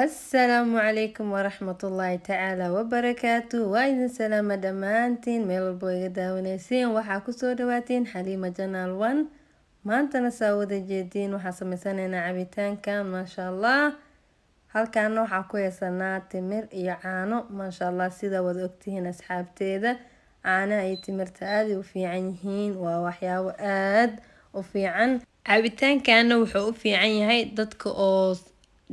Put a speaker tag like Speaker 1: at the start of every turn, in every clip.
Speaker 1: Asalaamu calaykum waraxmatullaahi tacaala wabarakaatu. Waa idin salaama dhammaantiin meel walbo iga daawanaysiin. Waxaa kusoo dhawaatiin Xaliima Channel One. Maantana saa wada jeediin waxaa sameysanaynaa cabitaankan, maasha Allah. Halkaana waxaa ku haysanaa timir iyo caano, maasha Allah. Sidaa wada ogtihiin asxaabteeda, caanaha iyo timirta aaday u fiican yihiin, waa waxyaabo aada u fiican. Cabitaankana wuxuu u fiican yahay dadka oo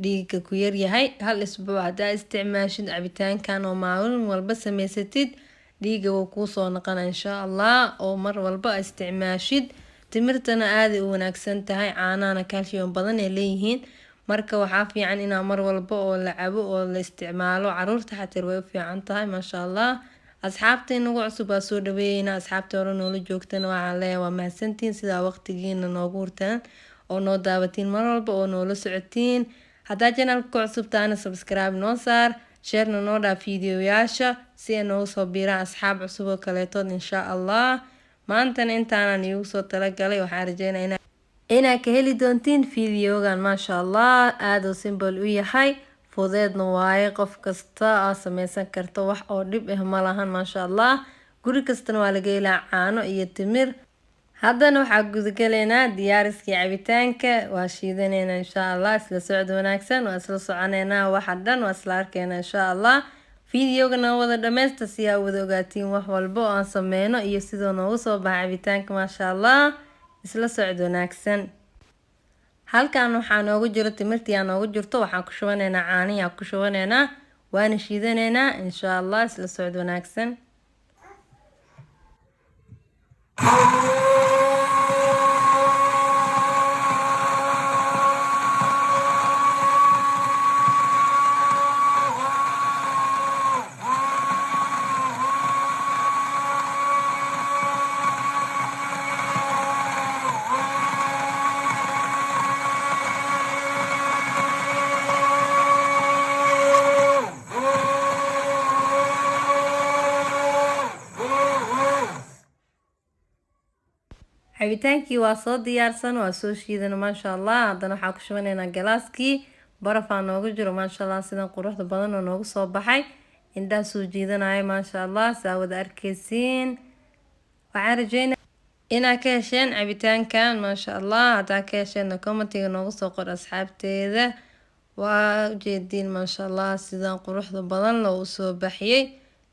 Speaker 1: dhiiga ku yaryahay. Hal isbuuc hadaa isticmaashid cabitaankan oo maalin walba sameysatid, dhiiga wuu kuusoo noqona insha Allah, oo mar walba isticmaashid. Timirtana aaday u wanaagsan tahay, caanahana calcium badan ay leeyihiin. Marka waxaa fiican inaa mar walba oo la cabo oo la isticmaalo. Caruurta xataa way u fiican tahay, maasha Allah. Asxaabta inagu cusub waa soo dhaweeyeynaa, asxaabta hore noola joogtana waxaan leeyahay waa mahadsantihiin sidaa waqtigiina noogu hurtaan oo noo daawatiin mar walba oo noola socotiin. Haddaa channelka ku cusub tahana, subscribe noo saar, sharena noo dhaaf fiidiyoyaasha si ay noogu soo biiraan asxaab cusub oo kaleetood, insha Allah. Maantana intaanan iigu soo talagalay, waxaan rajeynaa inaad ka heli doontiin fiidiyogan, maasha Allah. Aada u simple u yahay, fudeedna waaye, qof kasta aa sameysan karto, wax oo dhib ah ma lahan, maasha Allah. Guri kastana waa laga helaa caano iyo timir. Haddana waxaa gudagaleynaa diyaariskii cabitaanka, waa shiidaneynaa insha Allah. Isla socod wanaagsan, waa isla soconeynaa, waxa dhan waa isla arkeynaa insha Allah. Fiidiyoga noo wada dhameysta si aa wada ogaatiin wax walba oo aan sameyno iyo sidoo noogu soo baxa cabitaanka, maasha Allah. Isla socod wanaagsan. Halkan waxaa noogu jiro timirtii aa noogu jirto, waxaan ku shubaneynaa caanihi aa ku shubaneynaa, waana shiidaneynaa insha Allah. Isla socod wanaagsan. Cabitaankii waa soo diyaarsan, waa soo shiidana, maasha Allah. Haddana waxaa ku shubaneynaa galaaskii, barafaa noogu jiro, maasha Allah. Sidan quruxda badan oo noogu soo baxay, indhaha soo jiidanaya, maasha Allah, saa wada arkeysiin. Waxaan rajeynaa inaad ka hesheen cabitaankan, maasha Allah. Haddaa ka hesheenna, commentiga noogu soo qor asxaabteeda. Waa ujeediin, maasha Allah, sidan quruxda badan loo soo baxiyey.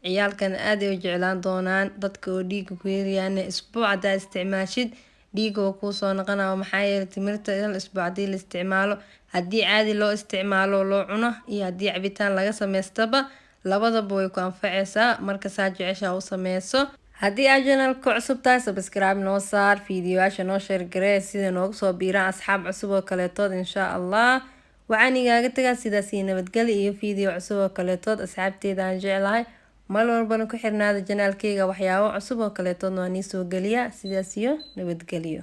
Speaker 1: Ciyaalkana aad ay u jeclaan doonaan. Dadka oo dhiiga ku yaryaana, isbuuc haddaa isticmaashid, dhiiga waa kuusoo noqonaya. Maxaa yeelay timirta hal isbuuc haddii la isticmaalo, haddii caadi loo isticmaalo loo cuno iyo haddii cabitaan laga sameystaba, labadaba way ku anfaceysaa. Marka saa jeceshaa u sameyso. Haddii aad channelka ku cusub tahay, subscribe noo saar, fiidiyoyaasha noo share garee sida noogu soo biiraan asxaab cusub oo kaleetood, insha Allah. Waxaan igaaga tagaa sidaas iyo nabadgelyo iyo fiidiyo cusub oo kaleetood. Asxaabteeda aan jeclahay, mar walbana ku xirnaada channelkeyga, waxyaabo cusub oo kaleetoodna waa nii soo geliyaa. Sidaas iyo nabadgelyo.